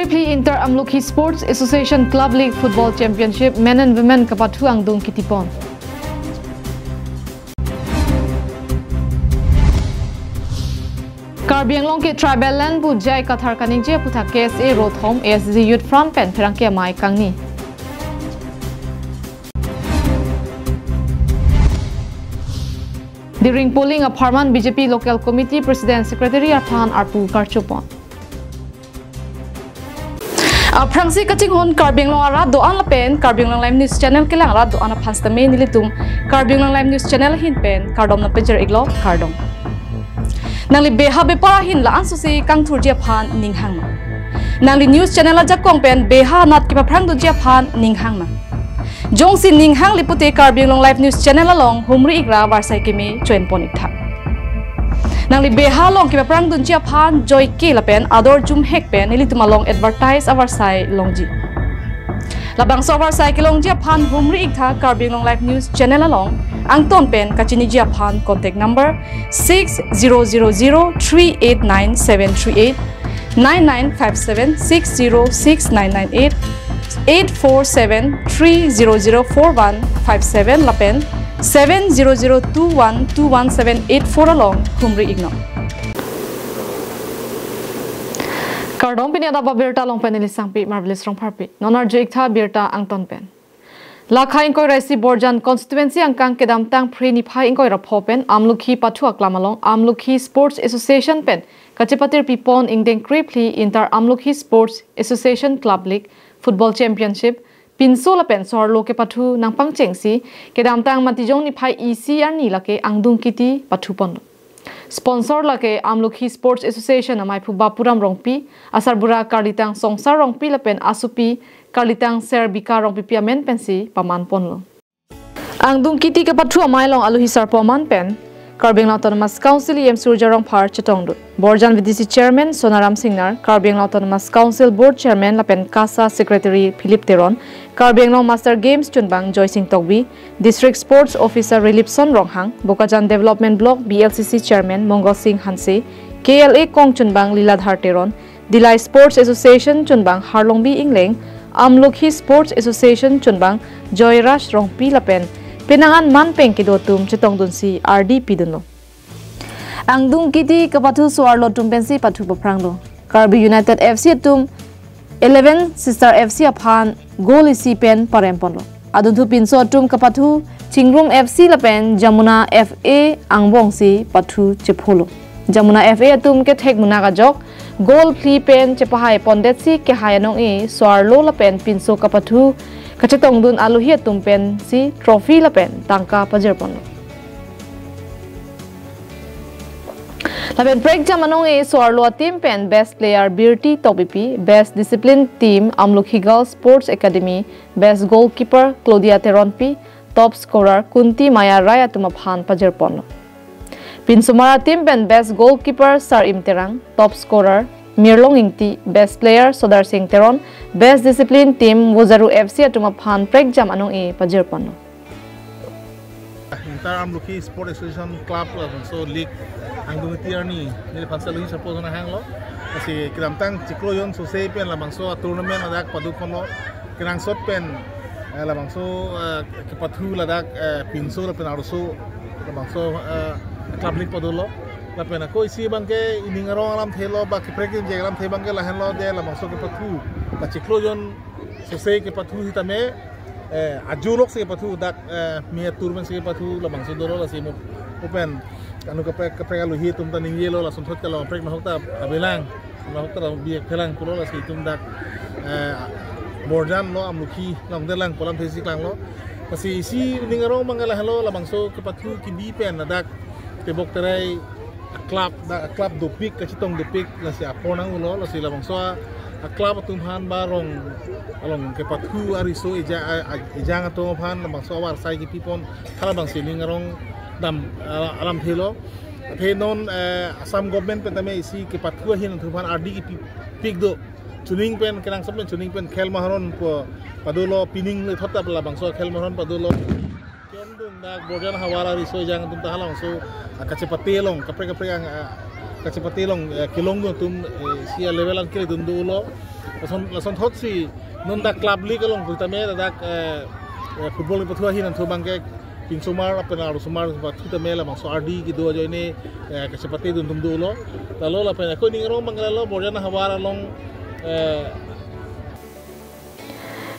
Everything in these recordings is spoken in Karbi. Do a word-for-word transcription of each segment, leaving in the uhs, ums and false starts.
Phli Inter Amlokhi Sports Association Club League Football Championship Men and Women kapathu angdung kitipon. Karbi Anglong ke tribal land pu J I Kathar kaningje aputhak K S A Road Home, A S D C Youth Front pen pherangke amei kangni. Diring polling apharman B J P Local Committee President Secretary aphan arpu karchopon. Aphrangsi kachinghon Karbi Anglong arat do-an lapen Karbi Anglong Live News Channel kelang arat do-an aphan sitame nelitum Karbi Anglong Live News Channel ahin pen kardom nangpajir-iklo, kardom. Nangli beha bepar ahin la-an susi kangthurji aphan ning hang nang. Nangli news channel ajakong pen beha anat kepaphrangdunji aphan ning hang nang. Jongsi ning hangli pute Karbi Anglong Live News Channel along humri-ikra varsai keme choenpon-iktha. Nangli beha along kepaphrangdunji aphan joike lapen ador jumhek pen nelitum along advertise avarsai longji. Labangso avarsai kelongji aphan humri-iktha Karbi Anglong Live News Channel along, angton pen kachiniji aphan contact number six zero zero zero three eight nine seven three eight, nine nine five seven six zero six nine nine eight, eight four seven three zero zero four one five seven lapen seven zero zero two one two one seven eight four along humri-iknon. Kardom, pini adap abirta along pen neli Sangpi Marvelous Rongpharpi. Non arju-iktha birta angton pen. Lakha ingkoi ra isi Borjan constituency angkang kedamtang Phre niphai ingkoi ra pho pen Amlokhi pathu aklam along Amlokhi Sports Association pen kachepatirpipon ingdeng krephli Inter Amlokhi Sports Association Club League Football Championship pinso lapen so-arlo kepathu nangpangchengsi kedamtang Matijong niphai isi arni lake angdung kiti pathuponlo. Sponsor lake Amlokhi Sports Association amaiphu Bapuram Rongpi, asarbura Karlitang Songsar Rongpi lapen asopi Karlitang Serbika Rongpipi amen pensi pamanponlo. Angdung kiti kepathu amei along aluhi sarpo aman pen Karbi Anglong Autonomous Council E M Surjya Rongphar chetongdun. Borjan V D C Chairman Sonaram Singnar, Karbi Anglong Autonomous Council Board Chairman lapen KASA Secretary Philip Teron, Karbi Anglong Master Games chunbang Joysing Tokbi, District Sports Officer Rilipson Ronghang, Bokajan Development Block B L C C Chairman Mongal Singh Hanse, K L A kong chunbang Liladhar Teron, Dillai Sports Association chunbang Harlongbi Ingleng, Amlokhi Sports Association chunbang Joyraj Rongpi lapen penang an manpeng kedo atum chetongdunsi ardi pidunlo. Angdung kiti kepathu so-arlo atum pensi pathu paphranglo. Karbi United F C atum eleven Sister F C aphan goal isi pen paremponlo. Adunthu pinso atum kepathu Chingrum F C lapen Jamuna F A angbongsi pathu chepholo. Jamuna F A atum kethek munak ajok goal phli pen chepahaipondetsi kehai anong-e so-arlo lapen pinso kepathu kachetongdun aluhi atum pensi trophy lapen tangka pajirponlo. Lapen prekjam anong-e so-arlo a-team pen Best Player Birti Tokbipi, Best Discipline Team Amlokhi Girls Sports Academy, Best Goalkeeper Claudia Teronpi, Top Scorer Kunti Maya Rai atum aphan pajirponlo. Pinsomar a-team pen Best Goalkeeper Sar-im Terang, Top Scorer Mirlong Ingti, Best Player Sodar Singh Teron, Best Discipline Team Vojaru F C atum aphan prekjam anong-e pajirponlo. Inter Amlokhi Sport Association Club labangso league angdung kiti arni neliphan si aluhi sarpo nang hanglo. Lasi kedamtang chiklo jon sose pen labangso a-tournament ladak paduponlo. Kenangsot pen, eh, labangso, eh, kepathu ladak, eh, pinso lapen arloso labangso, eh, club league padolo. Lapen ako isi abangke ining arong alamthelo ba keprek injek alamthe abangke lahenlo, de labangso kepathu, ba chiklo jon sose kepathu sitame, eh, ajulok si kepathu dak, eh, mi a-tournament si kepathu labangso dolo, lasi mo open anu kaprek, kaprek aluhi atum ta ningjelo, lason thot ke lo kaprek nahok ta avelang, nahok ta bi ek phelang pulo, lasi itum dak, eh, Borjan lo Amlokhi along delang pu alamthe si klanglo. Lasi isi ining arong abangke lahenlo, labangso kepathu kebi pen ladak tebok terai a-club, dak a-club dopik, kachetong dopik, lasi apor nang-olo, lasi labangso a-club atum aphan ba rong along kepathu ariso eja-, a-, a-, ejang atum aphan labangso avarsai kepipon, halabangsi ining arong dam, a-, alamthelo. Athe non, eh, Assam government pen tame isi kepathu ahin atum aphan ardi kepipik do. Chuning pen, kenangsot pen chuning pen khel maharon pu padolo, pining le thot ta labangso khel maharon padolo. Kondung dak Borjan havar ariso ejang atum ta halabangso, ah, kachepate along, kaprek kaprek ang, ah, Kachepate along, eh, kelongdun atum, eh, isi a-level an keledun dolo. Lason, lason thotsi non dak club league along pultame dak, eh, eh, football kepathu ahin an thu abangke pinsomar lapen arlosomar pathu tame labangso ardi kedo ajoine, eh, kachepatedun atum dolo. Lalo lapen ako ning arong abang lalo Borjan ahavar along, eh,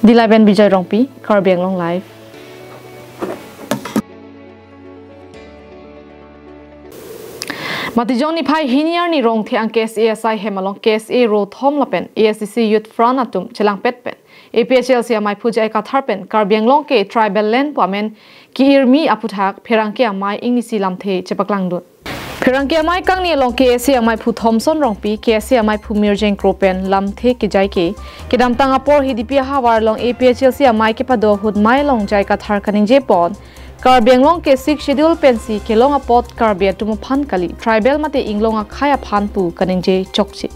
Dillai pen Bijoy Rongpi, Karbi Anglong Live. Matijong niphai hini arni Rongthe-ang K S A asai hem along K S A ro thom lapen A S D C Youth Front atum chelangpet pen A P H L C amaiphu J I Kathar pen Karbi Anglong ke tribal land pu amen ki-irmi aphuthak pherangke amei ingnisi lamthe chepaklangdun. Pherangke amei kangni along K S A amaiphu Thomson Rongpi, K S A amaiphu Mirjeng Kro pen lamthe kejai ke, kedamtang apor Hidipi ahavar along A P H L C amei kepado ahut mei along J I Kathar kaningje pon, Karbi Anglong ke Sixth Schedule pensi kelong apot Karbi atum aphan kali, tribal mate inglong akhei aphan pu kaningje chokche.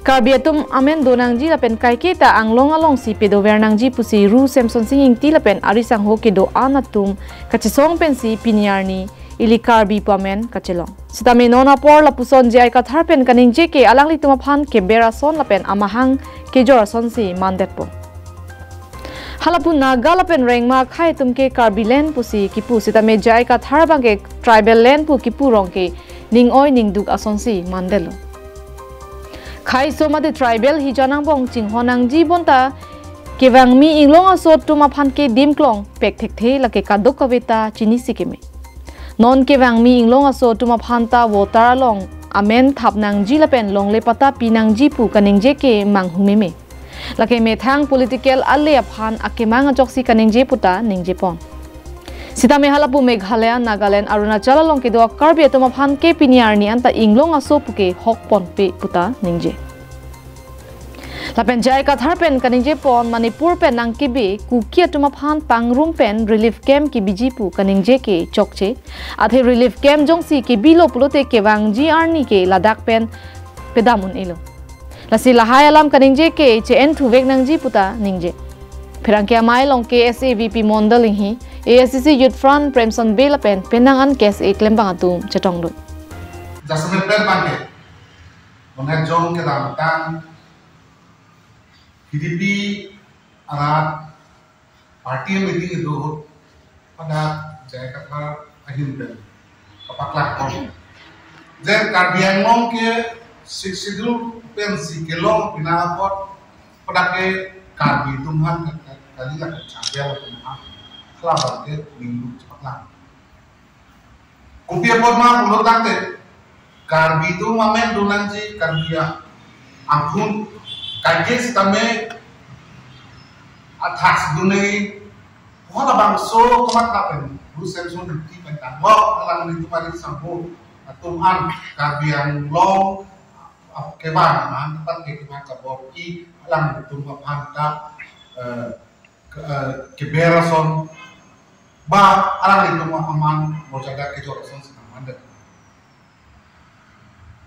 Karbi atum amen do nangji lapen kaike ta anglong alongsi pedover nangji pusi Ru Semsonsing Ingti lapen ari sangho kedo-an atum kachesong pensi pini arni ili Karbi pu amen kachelong. Sitame non apor lapuson J I Kathar pen kaningje ke alanglitum aphan keber ason lapen amahang kejor asonsi mandetpo. Halapu Naga lapen Rengma akhei atum ke Karbi land pusi kipu, sitame J I Kathar abangke tribal land pu kipu rong ke ning-oi ningduk asonsi mandetlo. Khei aso mate tribal hijat angbong chinghon nangji bonta kevangmi inglong aso atum aphan ke dimklong pek thekthe, lake kadokave ta chinisi keme. Non kevangmi inglong aso atum aphan ta voter along amen thap nangji lapen longle patta pi nangji pu kaningje ke manghumeme. Lake methang political ale aphan akemang ajoksi kaningje puta ningje pon. Sitame halapu Meghalaya, Nagaland, Arunachal along kedo Karbi atum aphan ke pini arni anta inglong aso pu ke hok ponpe puta ningje. Lapen J I Kathar pen kaningje pon, Manipur pen nangkebe Kuki atum aphan pangrum pen relief camp kebiji pu kaningje ke chokche. Athe relief camp jongsi kebilo pulote kevangji arni ke ladak pen pedam un-elo. Lasi lahai alam kaningje ke che-en thuvek nangji puta ningje. Pherangke amei along K S A V P Mondal Inghi, A S D C Youth Front Premson Bey lapen penang an K S A klembang atum chetongdun. Jasemet pen abangke, monhek jong kedamtang Hidipi arat party meeting kedo ahut pada J I Kathar ahin pen kapaklang pon. Je Karbi Anglong ke Sixth Schedule pensi kelong pina apot pada ke Karbi atum aphan kali, lake tribal atum aphan, hala abangke ningduk chepaklang. Kopi apot ma pulo tangte Karbi atum amen do nangji, Karbi a-, aphun kaike sitame athak si do nangji, halabangso tomat lapen Ru Semsonsing Ingti pen tanglo, alanglitum ari sangho atum an Karbi Anglong ap-, kevang aman, tepat ke kevang kabor-i alanglitum aphan ta, eh, ke-, eh, keber ason, ba alanglitum aman morjada kejor ason si nangmandet.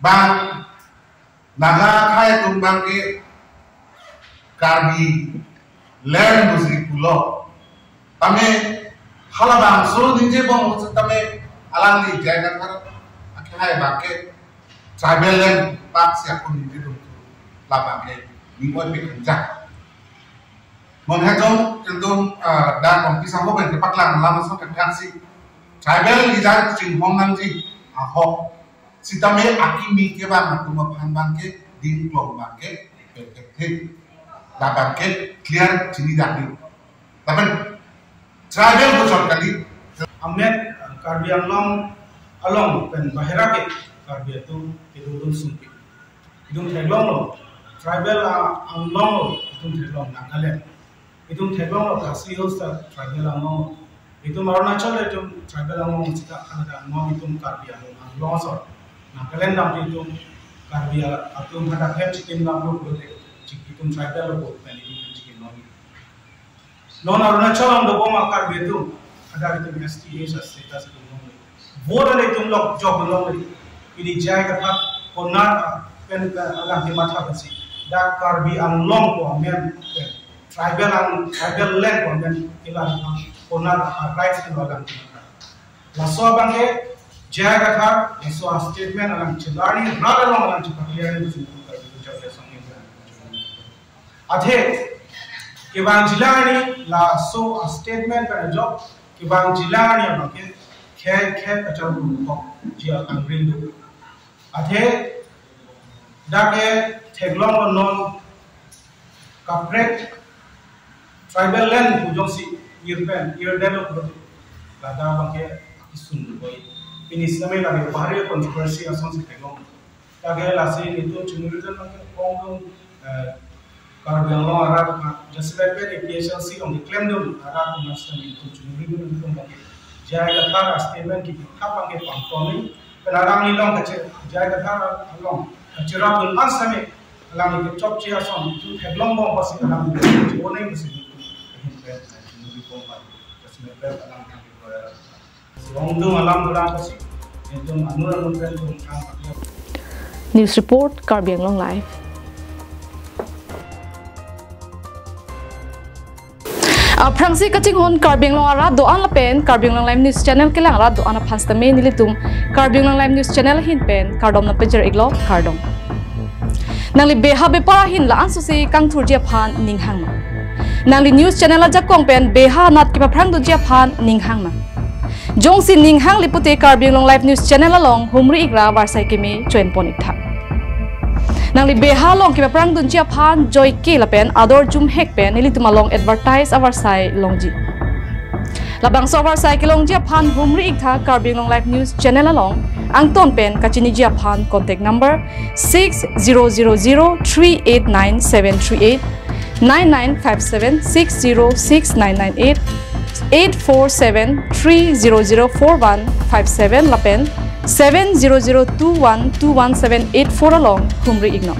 Bang Naga akhei atum abangke Karbi land pusi pulo. Tame halabangso ningje bom tame alangli J I Kathar akhei abangke tribal land pak si ako ningjedun, labangke ning-oi pik kencang. Monhek jong kengdung, ah, dak Rongpi sangho pen kepaklang alam ason kangkang si. Tribal hijat chinghon nangji ahok. Sitame akimi kevang atum aphan abangke dimklong abangke pek thekthe. Labangke clear chini dakni. Lapen tribal bocor kali. Amet, ah, Karbi Anglong along pen bahera ke Karbi atum kedodun sungki. Itum theklonglo, tribal, ah, anglong lo, itum theklong Nagaland. Itum theklonglo Khasi Hills ta tribal anglong lo. Itum Arunachal itum tribal anglong lo, sita khana anglong itum Karbi Anglong, anglong asor. Nagaland dam itum Karbi a-, atum hadak hem chikim dam lo pulote, chik-, itum tribal lo pen itum hem chikim dam lo. Non Arunachal along dobom a-Karbi atum, hadak itum S T, S T status itum longle. Vote ale itum lok jok longle. Pini J I Kathar konat pen, eh, alang kematha pensi dak Karbi Anglong pu amen pen, tribal ang, tribal land pu amen kelang konat a-rights pen alang kematha. Laso abangke J I Kathar laso a-statement alang chelarni, rat along alang chepaklarni pusi Karbi Anglong Chapter Sangni. Athe kevang chelarni laso a-statement pen ajok kevang chelarni abangke khe khe kachal bukok ji akangring do. Athe dak ke theklong non kaprek tribal land pu jongsi ir pen ir delo pulote ladak abangke kisun boi. Pini sitame lake bahari controversy asonsi theklong. Lake lasi nelitum chunuri dun abangke kongdung, eh, Karbi Anglong arat, ah, jasemet pen A P H L C along keklem dun arat, mas nelitum chunuri dun nelitum abangke J I Kathar a-statement kithap abangke pangtoni. Pen alangli along kache-, J I Kathar along kacherap dun an sitame alangli kechokche ason nelitum theklong bom pusi alangli che-o nang pusi nelitum ahin pen, eh, chunuri bom abang. Jasemet pen alangli along dun alam dun pusi nelitum anur anur pen nelitum thang. News report, Karbi Anglong Live. Aphrangsi kachinghon Karbi Anglong arat do-an lapen Karbi Anglong Live News Channel kelang arat do-an aphan sitame nelitum Karbi Anglong Live News Channel ahin pen kardom nangpajir iklo, kardom. Nangli beha bepar ahin la-an sosi kangthurji aphan ning hang nang. Nangli news channel ajakong pen beha anat kepaphrang doji aphan ning hang nang. Jongsi ning hang li pute Karbi Anglong Live News Channel along humri ikra varsai keme choin pon iktha. Nangli beha along kepaphrang dunji aphan joike lapen ador jumhek pen nelitum along advertise avarsai longji. Labangso avarsai kelongji aphan humri iktha Karbi Anglong Live News Channel along, angton pen kachiniji aphan contact number six zero zero zero three eight nine seven three eight, nine nine five seven six zero six nine nine eight, eight four seven three zero zero four one five seven lapen seven zero zero two one two one seven eight four along humri iknon.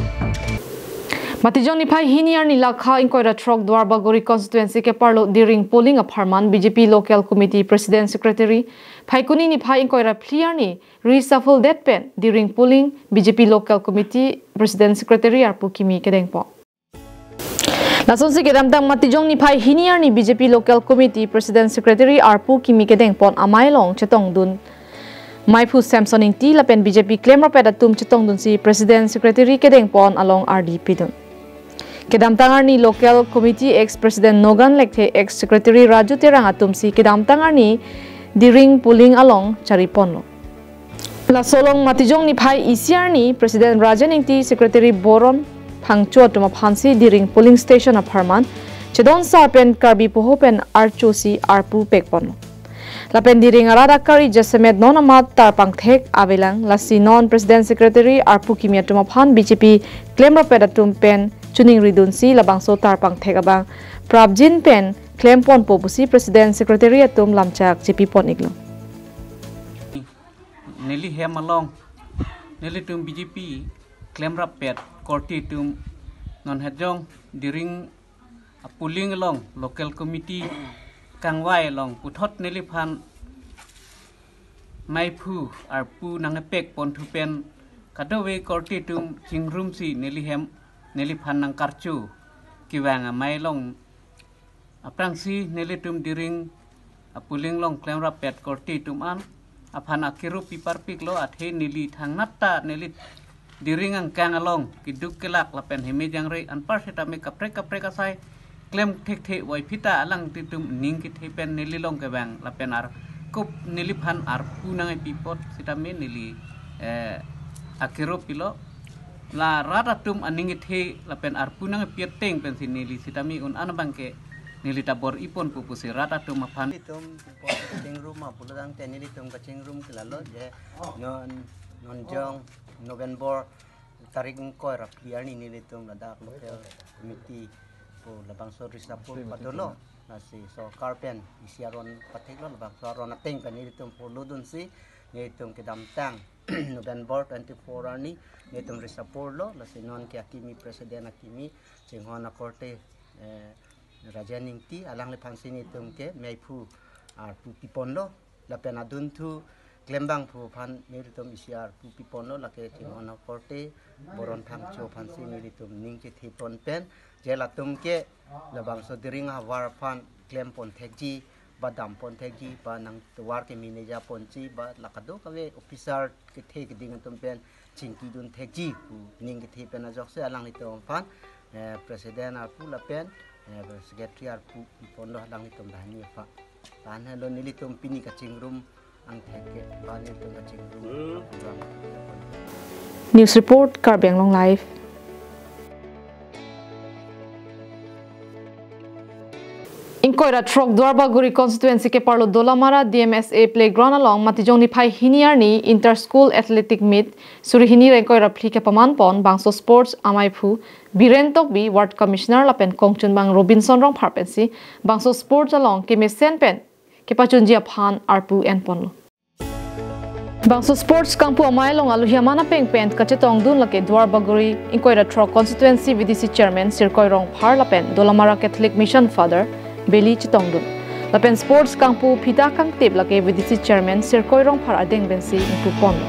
Matijong niphai hini arni lakha ingkoi ra throk Duarbagori constituency keparlo Diring polling apharman B J P Local Committee President Secretary Phaikuni niphai ingkoi ra phli arni reshuffle det pen Diring polling B J P Local Committee President Secretary arpu kimi kedengpon. Lasonsi kedamtang Matijong niphai hini arni B J P Local Committee President Secretary arpu kimi kedengpon amei along chetongdun meiphu Samson Ingti lapen B J P klemrapet atum chetongdunsi President Secretary kedengpon along ardi pidun. Kedamtang arni Local Committee ex President Nogan Lekthe, ex Secretary Raju Terang atumsi kedamtang arni Diring polling along chariponlo. Laso along Matijong niphai isi arni President Rajen Ingti, Secretary Boron Phangcho atum aphansi Diring polling station apharman chedon sar pen Karbi poho pen archosi arpu pekponlo. Lapen Diring arat akari jasemet non amat tarpangthek avelang, lasi non President Secretary arpu kimi atum aphan B J P klemrapet atum pen choningridunsi labangso tarpangthek abang prapjin pen klemponpo pusi President Secretary atum lamchak chepipon iklo. Neli hem along nelitum B J P klemrapet korte atum non hejong Diring a-polling along Local Committee kangvai along puthot neliphan meiphu arpu nangkepekponthu pen kadokave korte atum chingrumsi neli hem neliphan nangkarcho. Kevang amei along aphrangsi nelitum Diring a-polling along klemrapet korte atum an aphan akirup piparpiklo, athe neli thangnat ta neli Diring angkang along keduk kelak lapen heme jangre anpar sitame kaprek kaprek asai klem thekthe, wai phita alangtum ning kethe pen neli along kevang lapen arkup neliphan arpu nangkepi apot sitame neli, eh, akirup pilo. La rat atum aning kethe lapen arpu nangkepi ateng pensi neli sitame un-an abangke neli ta bor-iponpo pusi rat atum aphan. Nelitum kachingrum ma pulo tangte nelitum kachingrum ke lalo je non, non jong November tarik ingkoi ra phli arni nelitum ladak Local Committee pu labangso reshuffle padolo. Lasi sorkar pen isi aron patheklo, labangso aron ateng pen nelitum follow dunsi nelitum kedamtang November twenty-four arni nelitum reshuffle lo. Lasi non ke akimi, President akimi chinghon akorte, eh, Rajen Ingti, alangliphansi nelitum ke meiphu arpu piponlo. Lapen adunthu klembangphu aphan nelitum isi arpu piponlo, lake chinghon akorte Boron Phangcho aphansi nelitum ning chethepon pen je latum ke labangso Diring ahavar aphan klempon thekji, Ba dampon thekji, ba nangtovar ke manager ponji, ba la kadokave officer kethe keding atum pen chingkidun thekji pu ning kethe pen ajoksi alanglitum aphan, eh, president arpu lapen, eh, secretary arpu ponlo alanglitum banghini aphan. Lahenlo nelitum pini kachingrum angthek ke, ba nelitum kachingrum Hmm. program. News report, Karbi Anglong Live. Ingkoi ra throk Duarbagori constituency keparlo Dolamara D M S A playground along Matijong niphai hini arni inter school athletic meet suri hini ra ingkoi ra phli kepaman pon bangso sports amaiphu Biren Tokbi, ward commissioner lapen kongchunbang Robinson Rongphar pensi bangso sports along kemesen pen kepachunji aphan arpu en ponlo. Bangso sports kangpu amei along alohi aman apeng pen kachetongdun lake Duarbagori ingkoi ra throk constituency V D C chairman Sirkoi Rongphar lapen Dolamara Catholic Mission Father Beli chetongdun. Lapen sports kangpu phita kangtip lake V D C chairman Sirkoi Rongphar adeng pensi ingpu ponlo.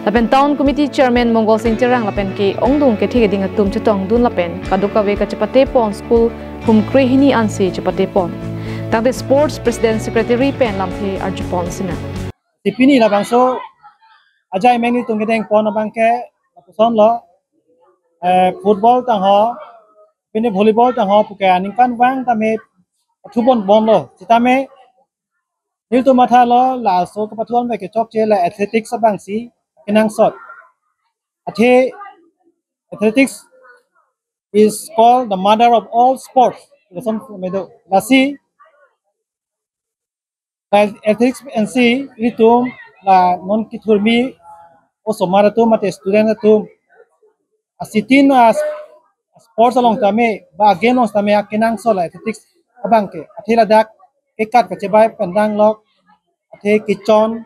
Lapen town committee chairman Mongol Sing Terang lapen ke-ongdung kethe keding atum chetongdun lapen kadokave kachepate pon school hum krehini ansi chepate pon. Tangte sports president secretary pen lamthe arjupon sina. Si pini labangso ajai meng nelitum kedeng pon abang ke lapuson lo, eh, football tangho, pini volleyball tangho puke aningkanvang tame athubon bomlo. Sitame nelitum mathalo laso kepathu-an ave kechokche la athletics abangsi kenangsot. Athe athletics is called the mother of all sports. Lason medo. Lasi la athletics pensi nelitum la non kethurmi osomar atum mate student atum asitin a sports along tame ba game along tame akenangsot la athletics abang ke. Athe ladak kekat kachebai pen danglok athe kechon.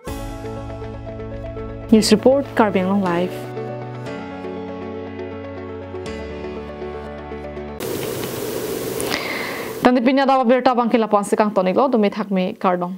News report, Karbi Anglong Live. Tangte pini adap abirta abang ke lapu-an si kangton-iklo, dome thakme kardom.